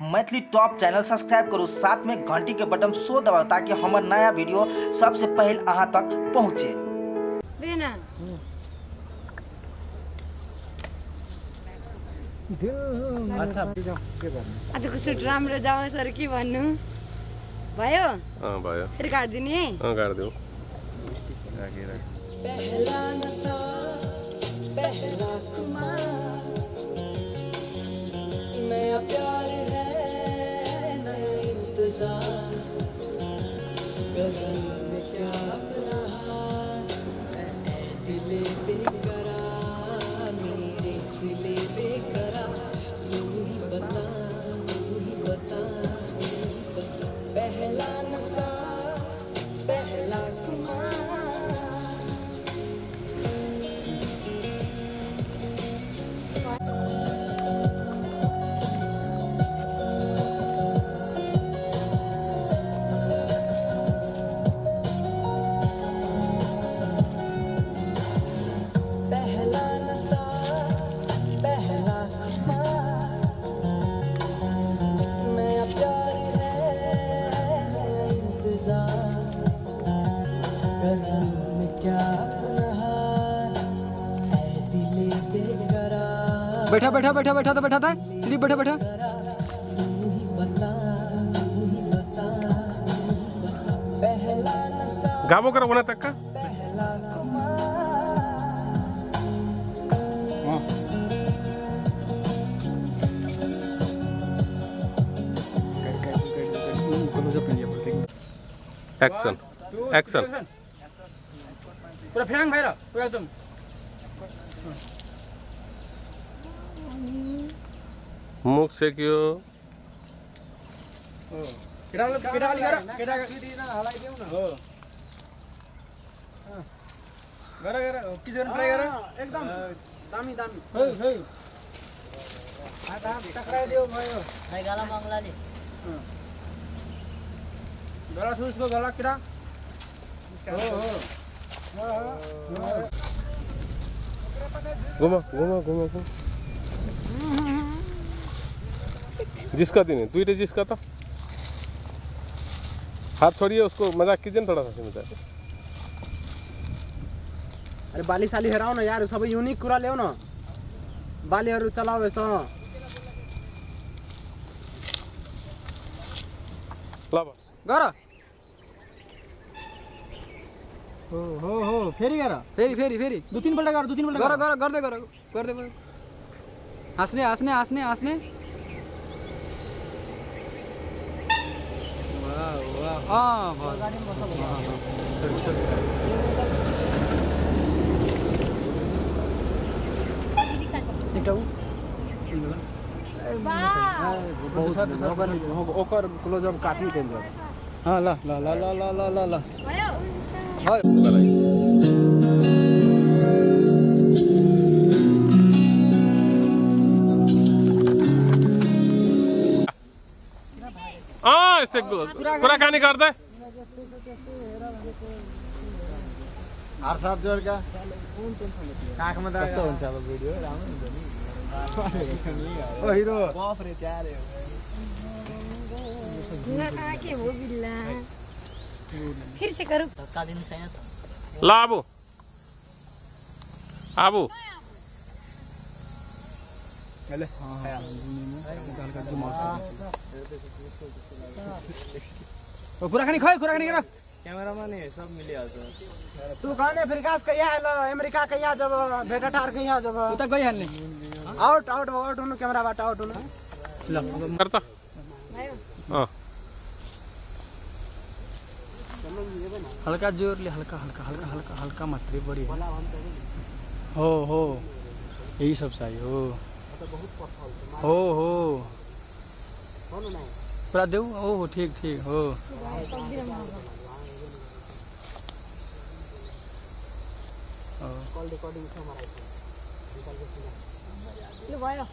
Maithili top channel subscribe करू, साथ में घंटी के बटन सो दबाउ ताकि हमर नया वीडियो सबसे पहले अहाँ तक पहुँचे। बेना अच्छा के भन्नु आजको सुट राम्रो जाओ सर के भन्नु भयो? अँ भयो। फेरि काट्दिने? अँ काट्देऊ। पहला नशा पहला खुमार नया प्यार है नया इंतजार गगन में क्या अपना हाल ऐ दिले बेकरार मेरे दिले बेकरार तू ही बता तू ही बता पहला नशा पहला खुमार। पहला नशा पहला खुमार नया प्यार है नया इंतजार गगन में क्या अपना हाल ऐ दिले बेकरार बैठा बैठा बैठा बैठा था बैठा था दिलीप बैठा बैठा। तू ही बता तू ही बता पहला नशा गाबो करो बना तक का पहला खुमार। एक्शन एक्शन पूरा फ्यांग भाई पूरा एकदम मुख से क्यों केटा केटा गर केटा हलाइदेऊ न। हो गर गर किस गर्न ट्राई गर एकदम दामी दामी। हो हो हात हात टक्राइदेऊ भयो भाइ गाला मङ्गलाले गला सुसको गला केटा हो हो घुमा घुमा घुमा घुमा जिसका दिन है दुईटे जिसका था हाथ छोड़िए उसको मजाक कीजिए ना थोड़ा सा मजाक। अरे बाली साली हेराउ न यार, सबै युनिक कुरा ल्याउ न, बालीहरू चलाऊ यसो। ल गर हो हो हो फेरि गर फेरि फेरि फेरि दुई तीन पल्ट गर, दुई तीन पल्ट गर गर गर्दै गर गर्दै गर। हाँस्ने हाँस्ने हाँस्ने हाँस्ने। वाह वाह अँ भयो। एकटा उ बहुत ओकर क्लोजअप काफी डेंजर। हाँ ल ल ल ल ल ल ल भयो? भयो। अँ यस्तै कुराकानी गर्दै हार जोडका काखमा त कस्तो हुन्छ अब भिडियो राम्रो हुन्छ नि। ओ हिरो बाप रे त्यारे के हो बिल्ला फिर से करू। ल आबु आबु कुराकानी खै कुराकानी गर। कैमरामैन है सब मिलिहाल्छ। तू कहने फिरकास कहिया आइल अमेरिका कहिया जब भेटाटार कहिया जब उता गइहाल्ने। आउट आउट आउट हुनु क्यामेराबाट आउट हुनु। ल गर्छ। अँ हल्का जोरले हल्का हल्का हल्का हल्का हल्का मात्रै बढी हो हो यही सब चाहियो हो हो हो पुरा देऊ ओ हो ठीक ठीक हो। कल रिकॉर्डिंग छ मलाई ल भयो।